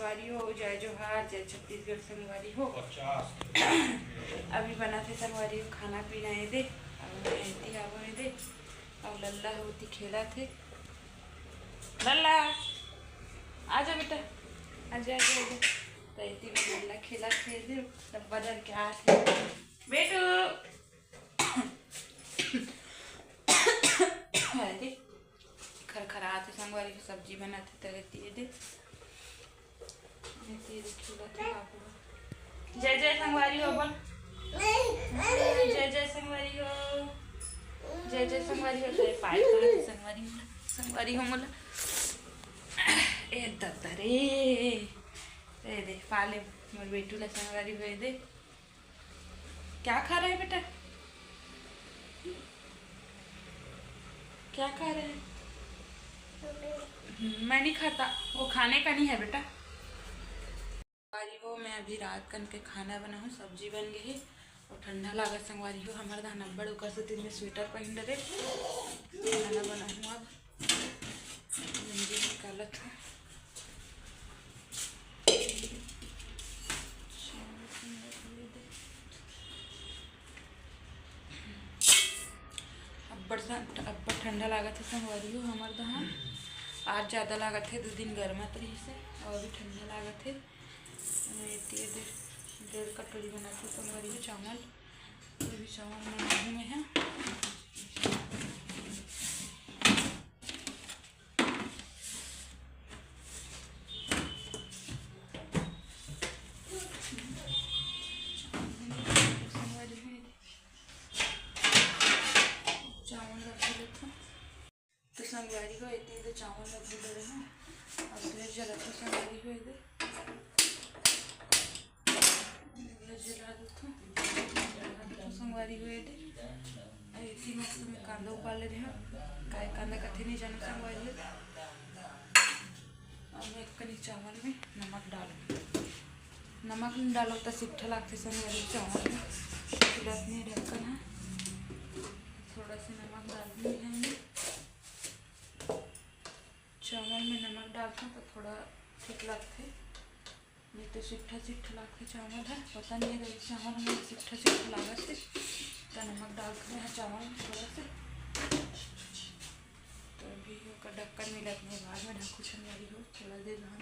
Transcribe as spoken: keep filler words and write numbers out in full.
संगवारी हो, जय जोहार, जय छत्तीसगढ़ संगवारी हो। अभी बनाथे संगवारी हो खाना पीना एदे, अउ मैं एती आवो एदे, अउ लल्ला होती खेलत हे। लल्ला, आजा बेटा, आजा, आजा, आजा। त एती में लल्ला खेलत हे एदे, डब्बा धर के आत हे। बेटू, अरे, खरखरात हे संगवारी हो, सब्जी बनाथे त एती एदे। एती एदे खेलत हे बाबू ह। जय जय संगवारी हो बोल। जय जय संगवारी हो। जय जय संगवारी हो। जय पाए कहा थे संगवारी हो। संगवारी हो मोला। ए दद्दा रे। ए दे पाले मोर बेटू ला संगवारी हो एदे। क्या खा रहे हैं बेटा? क्या खा रहे हैं? हम्म, मैं नहीं खाता, वो खाने का नहीं है बेटा। संगवारी हो, मैं अभी रात कन के खाना बनाहूँ, सब्जी बन गई है और ठंडा लागत संगवारी हो, हमारे धान अब्बड़ ओकर से दिन में स्वेटर पहन डरे, खाना बनाहूँ अब। भिंडी निकालत हूँ। अब्बड़ सा-, अब्बड़ ठंडा लागत हे संगवारी हो हमर दहा। आज ज़्यादा लागत हे, दू दिन गरमत रहिस हे, अउ अभी ठंडा लागत हे। मैं एती डेढ़, डेढ़ कटोरी बनात हूँ संगवारी हो चावल। ये भी चावल बनाहूँ मैं ह। चावल रख देथों। तो संगवारी हो, एती एदे चावल रख दे रहे हैं। अब गैस जलाथों संगवारी हो एदे। गैस जला देथों। जला देथों संगवारी हो एदे। अउ एती मस्त में कांदा उबाल ले रहे हैं। काय कांदा कथे नहीं जानो संगवारी हो। अब एक कनी चावल में नमक डाल, नमक नहीं डालो तो सिट्ठा लागथे संगवारी चावल में, खिलत नहीं ढक्कन है। थोड़ा सा नमक डाल दी है। चावल में नमक डालता तो थोड़ा ठीक लगथे, नहीं तो सिट्ठा सिट्ठा लागथे चावल है। पता नहीं है चावल हमारे सिट्ठा सिट्ठा लागत है, तो नमक डाल के यहाँ चावल में थोड़ा सा तो अभी ओकर ढक्कन मिलत नहीं, बाद में ढाकू संगवारी हो, थोड़ा देर रहा